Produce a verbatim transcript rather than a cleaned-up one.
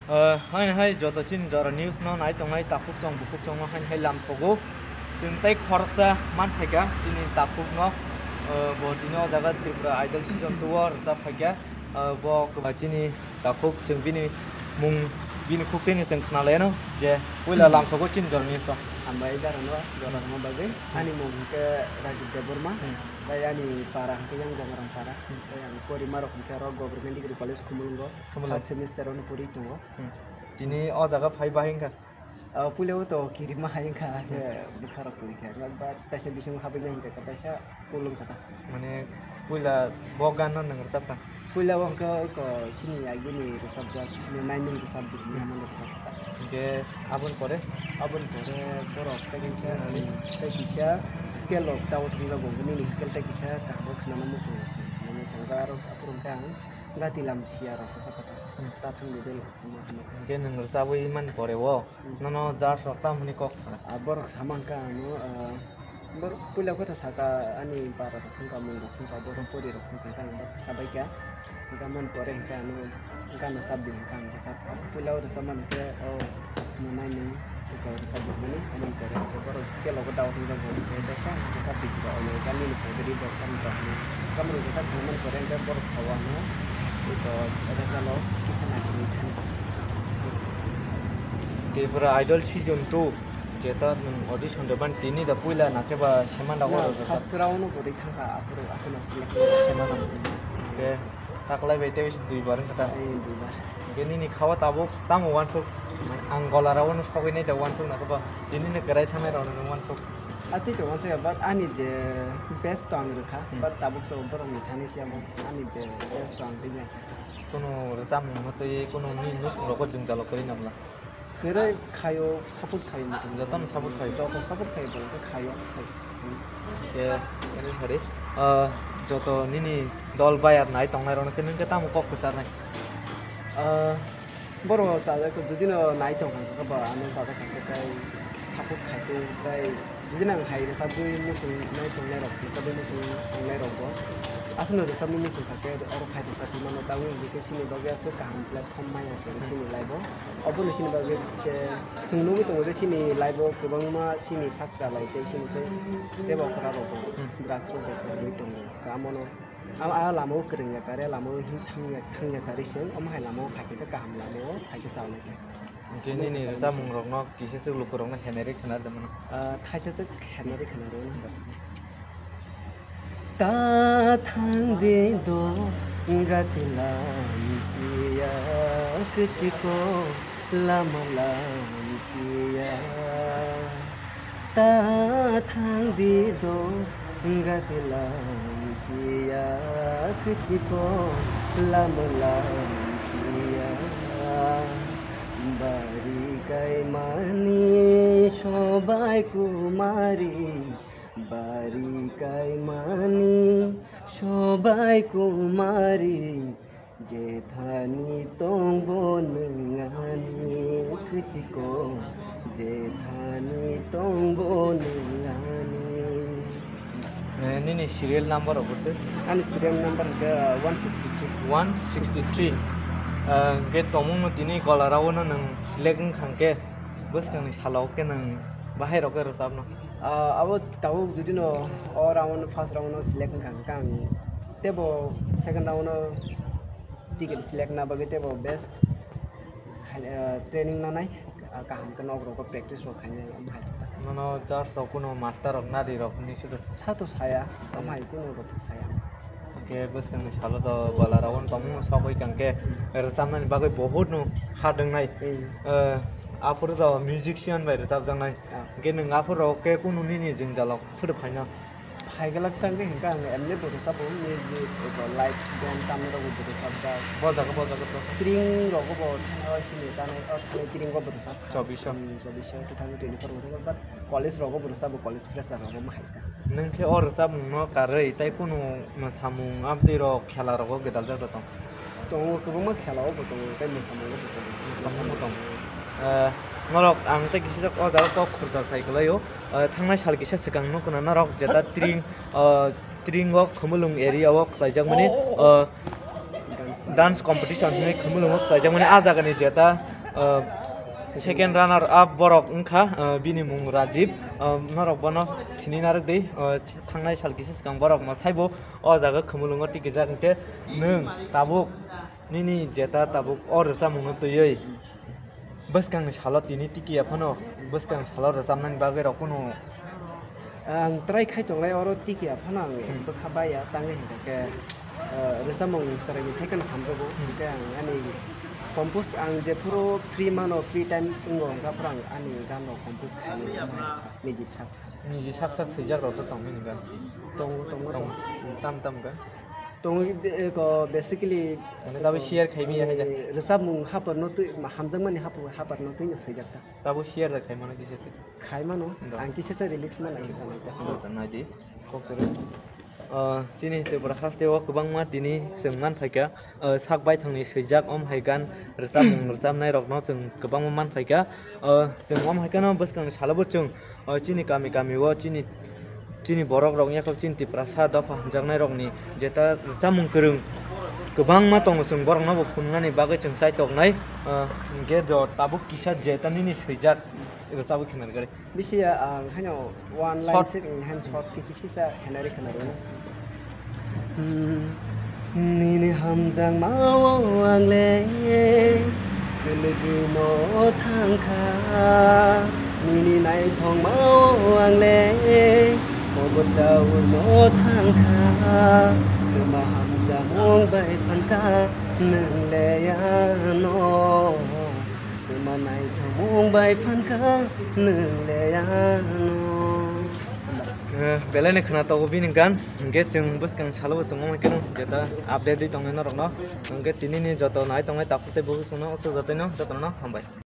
Hai hai joto chini jora news no nai tongnai takhuk chong bukhuk chong no hai hai lam sogo. Chwng tei khoroksa man phaikha chini takhuk no, bo tini o jaga Tripura Idol season two o rwchap phaikha. Bo kwbang chini takhuk chwng bini mung bini khuk twi ni chwng khna lai no je puila lam sogo chini jora news o. Hambai jora no jora no bagwi ani mung hwnkhe Rajib Debbarma. Tei ani para hwnkhe yang Bongrang para. Tei ang porima rok hwnkhe aro Government Degree College Khumulwngo. Khumulwng. Third semester o no pori tongo. Tini o jaga phai bahai wngkha? Puila o to kirima hai wngkha, bwkha rok pori kha, but taisa bising habwi nai hwnkha, taisa cool wngkha ta. Mane puila bo gan no nwng rwchap ta? Puila o hwnkha oko chini agini rwchapjak, nai nwng rwchapjak, nai mano rwchap ta. Hwnkhe aboni pore? Aboni pore borok tei kisa, tei kisa scale rok tao thwngjago, nini scale tei kisa kaham khe khwnana muchungo se. Mane sangkha aro aphuru hwnkhe ang gati lam siya rok kisa kota. Ta thang di dolo. Hwnkhe nwng rwchabwi mani pore o, nono judge rok tamo hwnwi kok sakha? Borok sama hwnkha ano, borok puila kotha sakha ani para rok wngkha, mung rok wngkha, borok pori rok wngkha, hwnkhe ang sabaikha. Hwnkhe mani pore hwnkhe ano gana chapdi hwnkhe ang khe sakha. Puila o rwchapmani khe o nunai nwng. Eko rwchapmani, amoni pore hwnkhe borok scale o dao hwnjago, hwnkhe teisa hwnkhe sa piji ba, omo ekha nini favorite rok tamo tong hwnwi. Tamoni rwchap hwnmani pore hwnkhe borok sao ano, eko result o kisa naisingwi thani. Tripura Idol season two, jeta nwng audition rwmani tini da puila nakhe ba semana o rwjak? First round o bwrwi thangkha, aphuru, aphuru select khe semana. Hwnkhe taklai bai tei duibar wngkha ta? Ee, duibar. Hwnkhe nini kha o tabuk tamo uansuk? Ang gola rao no sogwi nai da uansuk na khe ba, tini ni kwrai thangnai rao no uansuk? A tei to uansuk ya, but ani je best to ang rwkha, but tabuk to borok ni thani se amo ani je best to ang tei nai kha. Kunu rwchapmung no tei kunu nini nukhung rogo jwngjalo kwrwi na bwla? Kwrwi khaio, support khaio muchung. Jotono support khaio? Joto support khaio, bwlai khe khaio. Khe, khe, sorry. Ah, joto nini dol bayar nai tongnai rokno khe nwng khe tamo kok kwcharnai? Ah, borok chajak jodi no nai tong kha khe ba ano chajak kha khe tei support khai tong tei jodi no ang hai rwchabwi muchung nai tongnai rok, rwchabwi muchung tongnai rok bo aswk no rwchabwi muchung kha khe oro phai rwchabwi mano, tabuk hwnkhe chini bagwi aswk kaham platform maya se chini life o. Obono chini bagwi khe chwng nugwi tongo je chini life o kwbangma chini sak chalai tei chini se tebo okra rok bo drugs rok bo kwrwngwi tongo. Khe amono a, a lama o kwrwngya kare, lama o him thangya, thangya kare se, omo hai lama o phaikhe khe kaham lama o phaikhe chalnai khe. Hwnkhe nini rwchapmung rokno kisa se lukurokno henari khwnarwdi mano? Ah, thaisa se henari khwnarwno. Ta thang di do gatila misiya kchiko lama la misiya. Ta thang di do gatila misiya kchiko lama la misiya. Bari kaimani sobai kumari. Bari kaimani sobai kumari, jethani tongbo nwng ani kchiko, jethani tongbo nwng ani. Eh, nini serial number obo se? Ani serial number hwnkhe one sixty three. One sixty three. Eh, hwnkhe tongmungno tini gola rao no nwng select wngkha hwnkhe bwskangni salo khe nwng bahai rok khe rwchapno? Ah, abo tabuk jodi no o round, first round no select wngkha hwnkhe ang tebo second round no ticket select na bagwi tebo best khai-, ah, training nanai, ah, kaham khe nok rogo practice rok khainai omo hai. Nono judge rok kuno master rok nadi rok hinwi sado? Sa to saya, omo hai kuno rok to saya. Hwnkhe bwskangni salo to gola rao no tongmung no sogwi kangkhe rwchapnani bagwi bohut no hard wngnai. Eh, aphuru to musician bai rwchapjaknai. Hwnkhe nwng aphuru rok khe kunu nini jwngjalo phuru phaina? Phaiglak tangwi hwnkhe ang emni bo rwchapo, music eko live band tamni rokbo bo rwchapjak. Bo jaga, bo jaga to? Tring rogo bo thanao sini tanai, o thanai tring o bo rwchap. Chobbish o? Hmm, chobbish o, two thousand twenty-four bo rwchap, but college rogo bo rwchapo, college fresher rogo ma hai ta. Nwng khe o rwchapmung no karwi tei kunu mwsamung amtwi rok khela rogo gwdaljak rw tong? Tongo, kwbangma khela o bo tongo, tei mwsamung o bo tongo. Mwsamung bo tongo. Eh, norok ang tei kisa o jaga kok khurjak sai kwlai o. Eh, thangnai sal kisa swkang no khna norok jeta tring, eh, tring o Khumulwng area o khlaijakmani, eh, dance competition hinwi Khumulwng o khlaijakmani, ah jagani jeta Uh, second runner up borok wngkha, uh, bini mung Rajiv. Uh, norok bono sini narwk di. Uh, thangnai sal kisa swkang borok ma saibo o jaga Khumulwngo tikijak, hwnkhe nwng tabuk nini jeta tabuk o rwchapmungno twiwi bwskangni salo tini tikiya phano bwskang salo rwchapnani bagwi rok kunu Ang try khai tonglai oro tiki aphano ang Hmm. bwkha baiya tangwi hinkhe, eh, rwchapmung chwraini thekeno hamjago. Hmm. Hinkhe ang ani compose ang jephuru free mano, free time wngo, hwnkhe aphuru ang ani ganrok compose khaio. Niji sak sak. Niji sak sak swijak rok to tongmani gan. Tongo, tongo, Tongo. tongo. Tam tam gan. Tongo, be-, ko, basically, Mane tabuk share khaimaya hai da. eh, rwchapmung haparno twi, hamjakmani hapu-, haparno twino swijak ta. Tabuk share da khaimano kisa se. Khaimano, Da. ang kisa se release ma nai kisa nai ta. Ano ta nai di. Kokore. Ah, chini Tripura haste o kwbangma tini chwng man phaikha, ah, sak baithangni swijak om hai gan rwchapmung rwchapnai rokno chwng kwbangma man phaikha. Ah, chwng om hai kheno bwskangni salo bo chwng, ah, chini kami kami o chini, chini borok rok yakhok chini Tiprasa dopha hamjaknai rokni jeta rwchapmung kwrwng kwbangma tongo, chwng borokno bo phunuknani bagwi chwng chaitoknai. Ah, hwnkhe do tabuk kisa jeta nini swijak rwchapwi khna rwgwi. Bisi ya, ang haino one line Short. se, ang haino short khe kisi sa henari khna rwno. Hmm, nini hamjakma o ang le kwlwgwino thangkha, nini naithokma o ang le kobor chaurno thangkha, kwma hamjakmung bai phankha nwng le ano. Kwma naithokmung bai phankha nwng le ano. Eh, belai ni khwna tongo bini gan, hwnkhe chwng bwskang salo bo chwng wngkhe no jeta update ri tongnai norokno, hwnkhe tini ni joto nai tongnai takhuk tei bukhuk chwngno aswk jotoino jotono hambai.